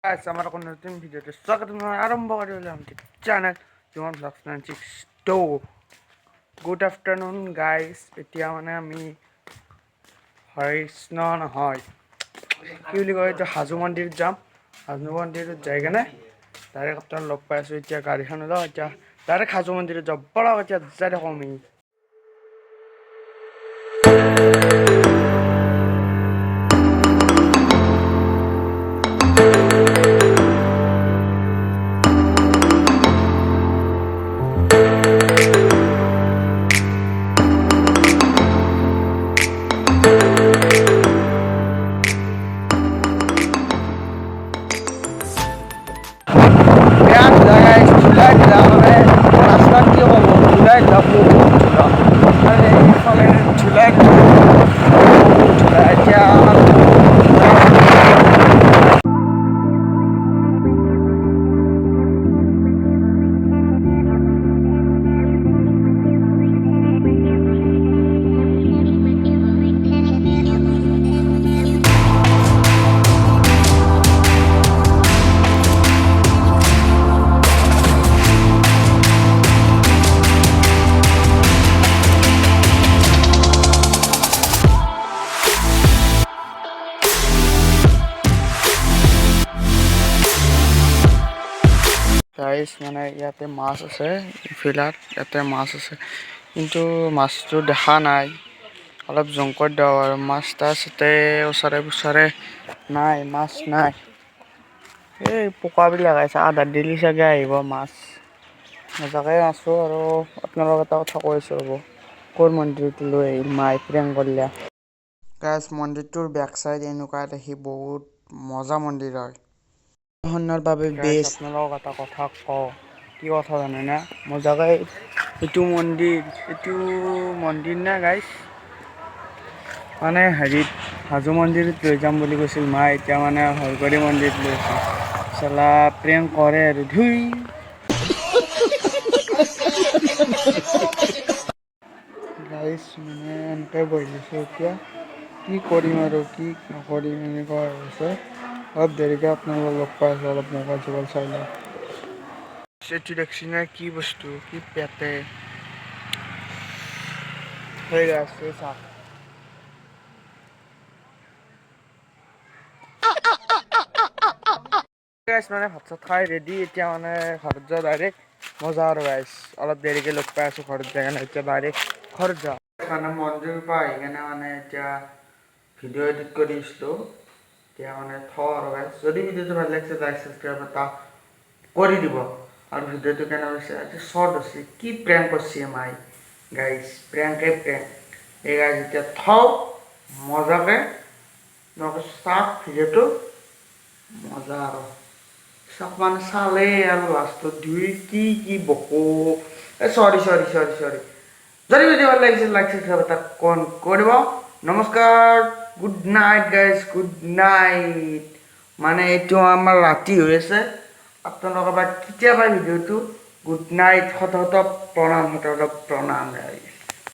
Guys, আমাৰ এখন নতুন ভিডিঅ'তে স্বাগতম জনাই আৰম্ভ কৰি দিলোঁ চেনেল জীৱন ব্লগছ 96। তো গুড আফটাৰনুন গাইজ। এতিয়া মানে আমি হৰেকৃষ্ণ নহয়, কি বুলি কয় এইটো, হাজো মন্দিৰত যাম। হাজো মন্দিৰত যাই কেনে ডাইৰেক্ট আপোনাক লগ পাই আছোঁ। এতিয়া গাড়ীখন ওলাওঁ, এতিয়া ডাইৰেক্ট হাজো মন্দিৰত যাওঁ। ব'লক, এতিয়া যাই থাকোঁ আমি। বেয়া ধূলা গাইছ, ধূলাই ধূলা। মানে ৰাস্তাত কি ক'ব, ধূলাই ধূলা, বহুত ধূলা। মানে এইফালে ধূলাই বহুত ধূলা। এতিয়া গাইছ, মানে ইয়াতে মাছ আছে। ফিলাত ইয়াতে মাছ আছে, কিন্তু মাছটো দেখা নাই। অলপ জুম কৰি দিওঁ আৰু মাছ তাছ ইয়াতে ওচৰে পুচৰে নাই, মাছ নাই। এই পোকাবিলাক আহিছে, আধা দিলি চাগে আহিব মাছ। মজাকে আছোঁ। আৰু আপোনালোক এটা কথা কৈ আছোঁ, ৰ'ব। ক'ৰ মন্দিৰটো লৈ আহিল মাই, প্ৰেং কৰিলা। গাইছ, মন্দিৰটোৰ বেক চাইড এনেকুৱা দেখি, বহুত মজা মন্দিৰ হয়। দৰ্শনৰ বাবে গাইছ, বেষ্ট। আপোনালোকক এটা কথা কওঁ। কি কথা জানেনে? মজাকে এইটো মন্দিৰ, এইটো মন্দিৰ নে গাইছ? মানে হেৰিত হাজো মন্দিৰত লৈ যাম বুলি কৈছিল মা, এতিয়া মানে হৰগৌৰী মন্দিৰত লৈ গৈছে। চালা প্ৰেম কৰে আৰু ধুই। গাইছ, মানে এনেকৈ বহি লৈছোঁ। এতিয়া কি কৰিম আৰু কি নকৰিম, এনেকুৱা হৈ আছে। অলপ দেৰিকৈ আপোনালোকক লগ পাই আছোঁ। অলপ মোবাইল চোবাইল চাই লওঁ। এইটো দেখছি না, কি বস্তু, কি পেটে হৈ আছে চাওক। গাইছ, মানে ভাত চাত খাই ৰেডি। এতিয়া মানে ঘৰত যাওঁ ডাইৰেক্ট, মজা। আৰু গাইছ, অলপ দেৰিকৈ লগ পাই আছোঁ ঘৰত যাই কেনে। এতিয়া ডাইৰেক্ট ঘৰত যাওঁ। মানে মন্দিৰৰ পৰা আহি কেনে মানে এতিয়া ভিডিঅ' এডিট কৰি আছিলোঁ। এতিয়া মানে থওঁ আৰু গাইছ, যদি ভিডিঅ'টো ভাল লাগিছে, লাইক ছাবস্ক্ৰাইব এটা কৰি দিব। আৰু ভিডিঅ'টো কেনে হৈছে? আজি শ্বৰ্ট হৈছে। কি প্ৰেংক কৰিছে মাই গাইছ, প্ৰেংকে প্ৰেংক। এই গাইছ, এতিয়া থওঁ মজাকে। আপোনালোকে চাওক ভিডিঅ'টো, মজা। আৰু চাওক, মানে চালে আৰু লাষ্টত দুই কি কি বকো। এ চৰি চৰি চৰি চৰি। যদি ভিডিঅ' ভাল লাগিছে, লাইক ছাবস্ক্ৰাইব এটা কন কৰিব। নমস্কাৰ, good night guys, good night. মানে এইটো আমাৰ ৰাতি হৈ আছে, আপোনালোকৰ বা কেতিয়া পায় ভিডিঅ'টো। গুড নাইট, শত শত প্ৰণাম, শত শত প্ৰণাম গাইজ।